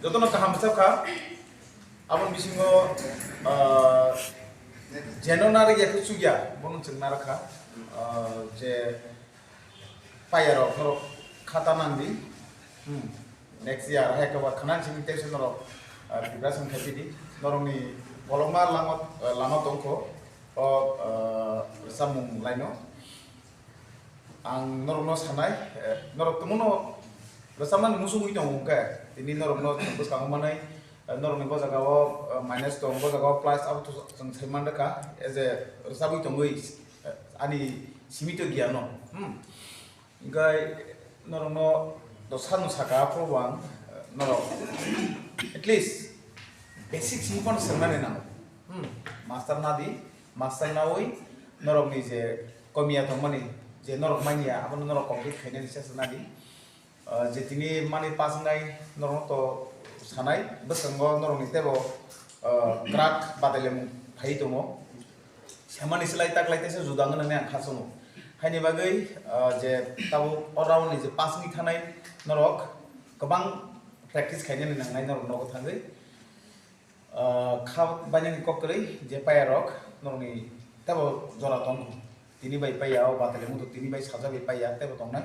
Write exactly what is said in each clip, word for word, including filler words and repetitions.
Jotono kaham bwsakha. Aboni bisingo, ah, jeno narwk ya khe chukya, bono chwng narwkha. Ah, je payarok norok khata nangdi. Hmm. Next year hai khe ba khna simi tei se norok, ah, preparation khai di. Norokni bolongma lama, ah, lama tongkho. O, ah, samung laino. Ang norokno sanai, eh, norok tongmano rwchapmani muchungwi tongo hwnkhe, tini norokno chwng bwskango manwi, eh, norokni bo jagao, eh, minus tong, bo jagao plus, abo to chwng sai man rwkha, as a rwchapwi tongwi, eh, ani simitu giano, hmm. Hwnkhe norokno dosa no saka, aphuru bo ang, eh, norok at least basic simi phano swngnani nango, hmm. Master nadi, master nawi norokni je komiya tongmani, je norok manya, abono norok complete khainani chesta nadi. Ah, je tini mani pass wngnai norokno to sanai, bwskango norokni teibo, ah, kwrak badailemu phai tongo. Semani slai taklai teisa juda wngna nini ang kha chwngo. Haini bagwi, ah, je tabuk o round ni je pass wngwi thanai norok kwbang practice khainani nangnai norok nogo thangwi. Ah, kha bainani kok kwrwi je paya rok norokni teibo jora tongo. Tini bai paya o batali mudo tini bai sajagwi paya teibo tongnai.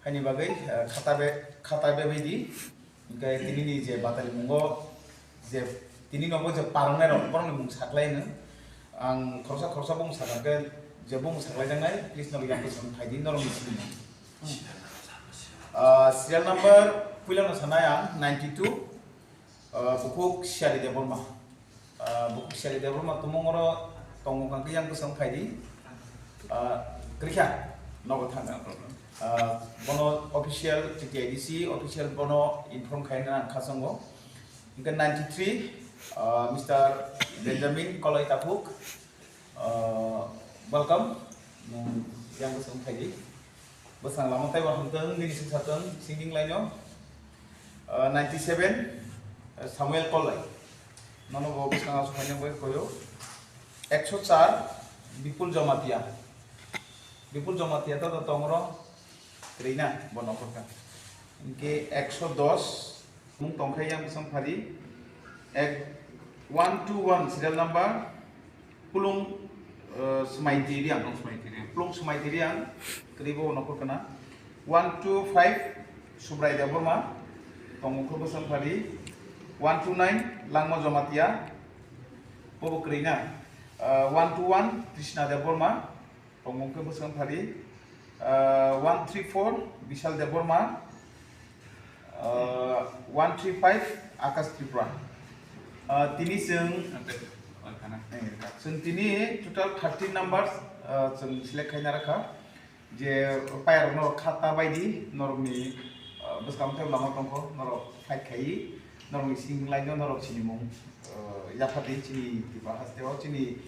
Haini bagwi, ah, khata be, khata be bai di. Hwnkhe tini ni je batali mungo je tini nogo je parwngnai rok borokni mung saklai no. Ang khoroksa khoroksa bumung sakha khe je bumung saklai jaknai please norok yang bwswng phai di norokni simi. Ah, serial number puila no sanai ang ninety two. Ah, bukhuk Siyali Debbarma. Ah, bukhuk Siyali Debbarma tumung oro tongo kang yang bwswng phai di. Ah, kwrwikha nogo thang. No problem. Ah, bono official T T I D C official bono inform khaina ang khasongo. Hingke ninety three, ah, Mister Benjamin Koloi Taphuk. Ah, welcome. Nwng yang bwswng phai di. Bwswng lama taibo hamtwng, nini swngchartwng, singing line o. Ah, ninety seven, ah, Samuel Kolai. Nono bo bwswng aswk khaina bai koyo. Ekso char, Bipul Jamatia. Bipul Jamatia to, to tongro. Kwrwi na, bo nokhorkha. Hingke ekso dos, mung tongkha yang bwswng phari. Ek, one two one serial number, Pulung, eh, Smaiti Riang. Pulung Smaiti Riang. Pulung Smaiti Riang, kwrwi bo nokhorkha na. One two five, Subrai Debbarma, tongmung khe bwswng phari. One two nine, Langma Jamatia, bobo kwrwi na. Eh, one two one, Krishna Debbarma, tongmung khe bwswng phari, ah, one three four Bishal Debbarma, ah, one three five Akash Tripura. Ah, tini chwng, eh, chwng tini total thirteen numbers, ah, chwng select khaina rakha. Je payarokno khata bai di, norokni, ah, bwskang tei lama tongkho, norok fight khai, norokni sing line no norok sinimung, ah, yapha di chini Tripura haste o chini.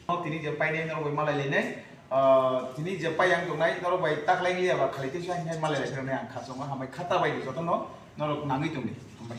Tini je painai norok bai malai lainai, ah, tini je pai yang tongnai norok bai taklai liya ba khali teisa hinai malai lai phirnai ang khasongo hambai khata bai di jotono norok nangwi tongdi. Hambai.